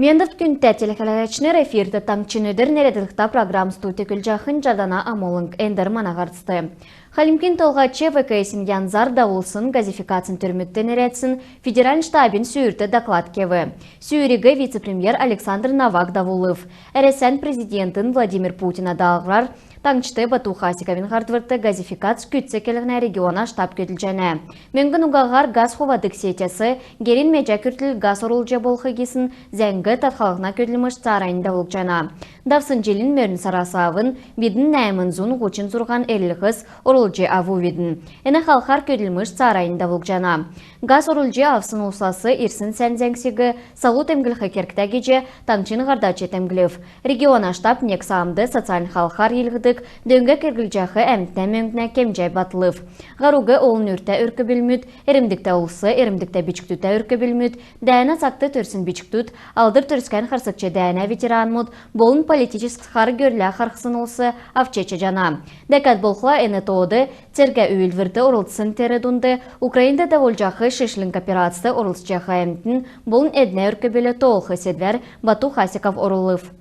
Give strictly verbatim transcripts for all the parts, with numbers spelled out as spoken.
Мендвт, күндтә телехәләгчнр! Эфирт «Таңһчин өдр» нерәдлһтә программ. Студьд көдлҗәхнь Җадана Амулң. Эндр мана һарцд. Хальмгин Толһач В К С-ин янзар давулсн газификацин төрмүдт нерәдсн федеральн штабин сүүрт доклад кев. Сүүриг вице-премьер Александр Новак давулв. Әрәсән президентин Владимир Путина даалһврар таңһчд Бату Хасиковин һардврт газификац күцц келһнә региона штаб көдлҗәнә. Мөңгн угаһар газ хувадг сетяс герин меҗә күртл газ орулҗ болх гисн зәңг тадхлһна көдлмш цааранднь давулгдҗана. Давсн җилин мөрн сарас авн бидн нәәмн зун һучн зурһан эрлһс орулҗ авувидн. Эн халхар көдлмш цааранднь давулгдҗана. Газ орулҗ авсн улсас ирсн сән зәңгсиг салу темдглх кергтә гиҗ таңһчин һардач темдглв. Региона штаб нег саамд социальн халхар йилһдг дөң керглҗәх әмтнә мөңгнә кемҗән батлв. Һаруг олн үртә өрк-бүлмүд, эрмдгтә улс, эрмдгтә бичкдүдтә өрк-бүлмүд, дәәнә цагт төрсн бичкдүд, Алдр Төрскән харсгч дәәнә ветеранмуд болн политическ хар гөрлә харһсн улс авч чадҗана. Дәкәд болхла эн тоод цергә үүлдврт орлцсн, тер дунд Украинд давулҗах шишлң операцд орлцҗах әмтн болн эднә өрк-бүл тоолх седвәр Бату Хасиков орулв.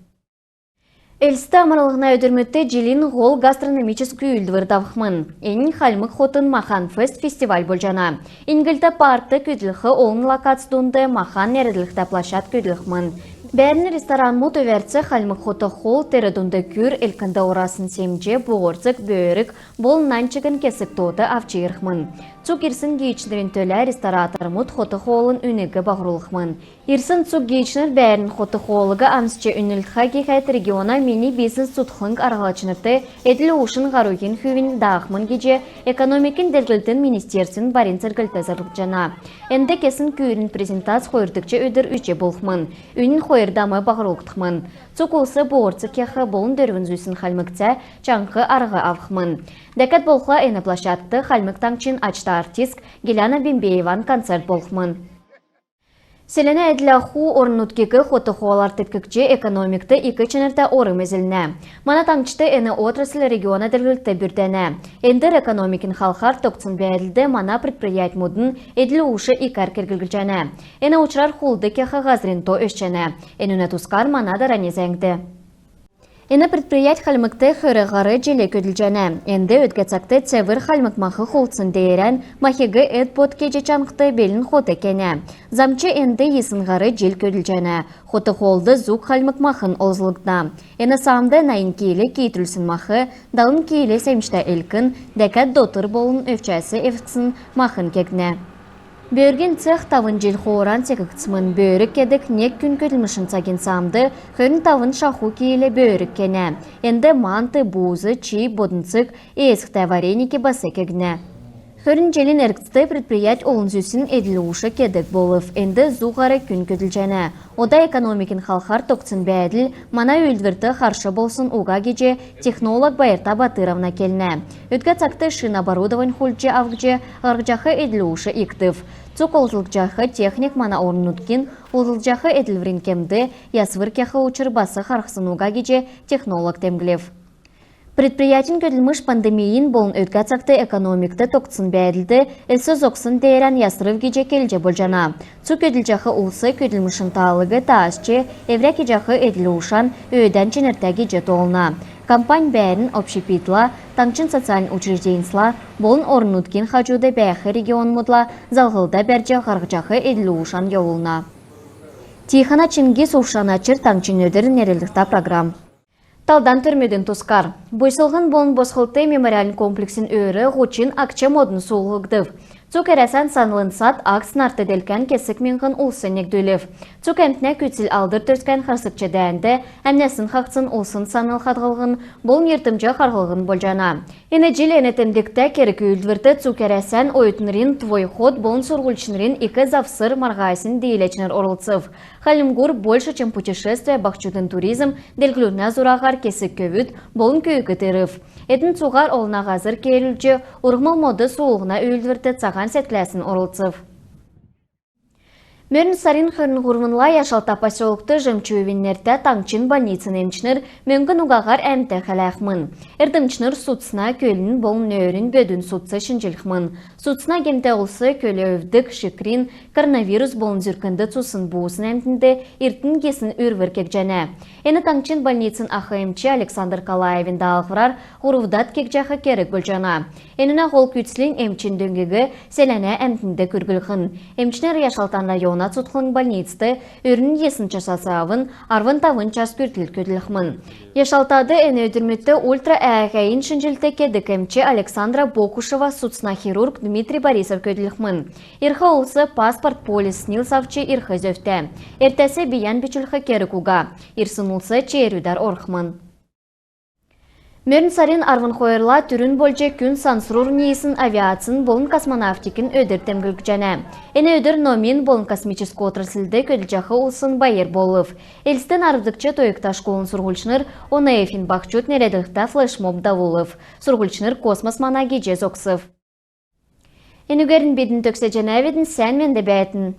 Элстд амрлһна өдрмүдт җилин һол гастрономическ үүлдвр давхмн. Эннь хальмг хотын «Махан-фест» фестиваль болҗана. «Иньглт» паркд көдлх олн локац дунд «Махан» нерәдлһтә площадк көдлхмн. Бәәрн ресторанмуд өвәрц хальмг хот-хол, тер дунд күр, элкнд орасн семҗ, боорцг, бөрг болн нань чигн кесг тоот авч ирхмн. Цуг ирсн гиичнрин төлә ресторатормуд хот-хоолын үнг баһрулхмн. Ирсн цуг гиичнр бәәрн хот-хоолыг амсҗ үнлтхә гиһәд, региона «Мини бизнес» цутхлң арһлачнрт эдл-уушин һаруһин хүвинь даахмн гиҗ экономикин делгрлтин министерствин барин церглт зарлҗана. Энд кесн күрин презентац хойрдгч өдр үч болхмн. Үнн хойр дам баһрулгдхмн. Цуг улс боорцг кех болн дөрвн зүсн хальмг цә чаңһ арһ авхмн. Дәкәд болхла эн площадкд Хальмг Таңһчин ачта артистк Геляна Бембееван концерт болхмн. Селәнә эдл-аху орн-нутгиг хот-хоолар теткҗ, экономикд ик чинртә орм эзлнә. Мана таңһчд эн отрасль региона делгрлтд бүрдәнә. Эндр экономикин халхар тогтсн бәәдлд мана предприятьмудын эдл-уш икәр керглгдҗәнә. Эн учрар хулд кех һазрин то өсчәнә. Энүнә тускар мана дарани зәңгд. Эн предприять Хальмгт хөр һар җил көдлҗәнә. Энд өдгә цагт цевр хальмг мах хулдсн деерән махиг эд-бод кеҗ чанхд белн хот кенә. Замч энд йисн һар җил көдлҗәнә. Хот-хоолд зуг хальмг махн олзлгдна. Эн саамд найн кил киитрүлсн мах, далн кил семҗтә элкн, дәкәд дотр болн өвчәс эвдсн махн кегднә. Бөргин цех тавн җил хооран секгдсмн. Бөрг кедг нег күн көдлмшин цагин саамд хөрн тавн шаху кил бөрг кенә. Энд мант, буз, чи, боднцг, ээсхтә вареники бас кегднә. Хөрн җилин эргцд предприять олн зүсн эдл-уш кедг болв. Энд зу һар күн көдлҗәнә. Ода экономикин халхар тогтсн бәәдл мана үүлдврт харш болсн уга гиҗ технолог Байрта Батыровна келнә. Өдгә цагт шин оборудовань хулдҗ авгдҗ, һарһҗах эдл-уш икдв. Цуг олзлгдҗах техник мана орн-нутгин олзлҗах эдлврин кемд ясвр кех учр бас харһсн уга гиҗ технолог темдглв. Предприятин көдлмш пандемин болн өдгә цагт экономикд тогтсн бәәдлд элс зогссн деерән ясрв гиҗ келҗ болҗана. Цуг көдлҗәх улс көдлмшин таалиг таасҗ, эврә кеҗәх эдл-ушан өөдән чинртә гиҗ тоолна. Компань бәәрн, общепитла, таңһчин социальн учрежденьсла болн орн-нутгин хаҗуд бәәх регионмудла залһлда бәрҗ, һарһҗах эдл-ушан йовулна. Тихона Чингис, Увшан Очр, «Таңһчин өдр» нерәдлһтә программ. Талдан төрмүдин тускар. Буйслһн болн босхлт мемориальн комплексин өөр һучн акч модн суулһгдв. Цуг Әрәсән «Санлын сад» акц нарт-делкән кесг миңһн улс негдүлв. Цуг әмтнә күцл Алдр Төрскән харсгч дәәнд әмнәсн хаһцсн улсин санл хадһллһн болн йиртмҗ харһллһн болҗана. Эн җил эн темдгтә керг-үүлдврт цуг Әрәсән оютнрин «Твой ход» болн сурһульчнрин «Ик завср» марһасин дииләчнр орлцв. Хальмгур «Больше, чем путешествие» баһчудын туризм делгрүллһнә зураһар кесг көвүд болн күүкд ирв. Эдн цуһар олна һазр кеерүлҗ, урһмл мод суулһна үүлдврт цаһан седкләсн орлцв. Мөрн сарин хөрн һурвнла Яшалта поселкт Жемчуевин нертә таңһчин больницин эмчнр мөңгн угаһар әмтә хәләхмн. Эрдмчнр судцна, көлин болн нөөрин бөдүн судц шинҗлхмн. Судцна гемтә улс көлә өвддг, шикрин, коронавирус болн зүркнд цусн буусн әмтнд иртн гисн үрвр кегдҗәнә. Эн таңһчин больницин ах эмч Александр Калаевин даалһврар һурвдад кегдҗәх керг болҗана. Энүнә һол күцлнь эмчин дөңгиг селәнә әмтнд күрглһн. Эмчнр Яшалтан района цутхлң больницд өрүн йисн часас авн арвн тавн час күртл көдлхмн. Яшалтад эн өдрмүдт ультра әәһин шинҗлт кедг эмч Александра Бокушева, судцна хирург Дмитрий Борисов көдлхмн. Ирх улс паспорт, полис, СНИЛС авч ирх зөвтә. Эртәс бийән бичүлх керг уга. Ирсн улс черүдәр орхмн. Мөрн сарин арвн хойрла түрүн болҗ күн сансрур ниисн авиацин болн космонавтикин өдр темдглгдҗәнә. Эн өдр номин болн космическ отрасльд көдлҗәх улсин байр болв. Элстин арвдгч тойгта школын сурһульчнр ОНФ-ин баһчуд нерәдлһтә флешмоб давулв. Сурһульчнр «Космос мана» гиҗ зогсв. Энүгәрн бидн төгсәҗәнәвидн. Сән менд бәәтн.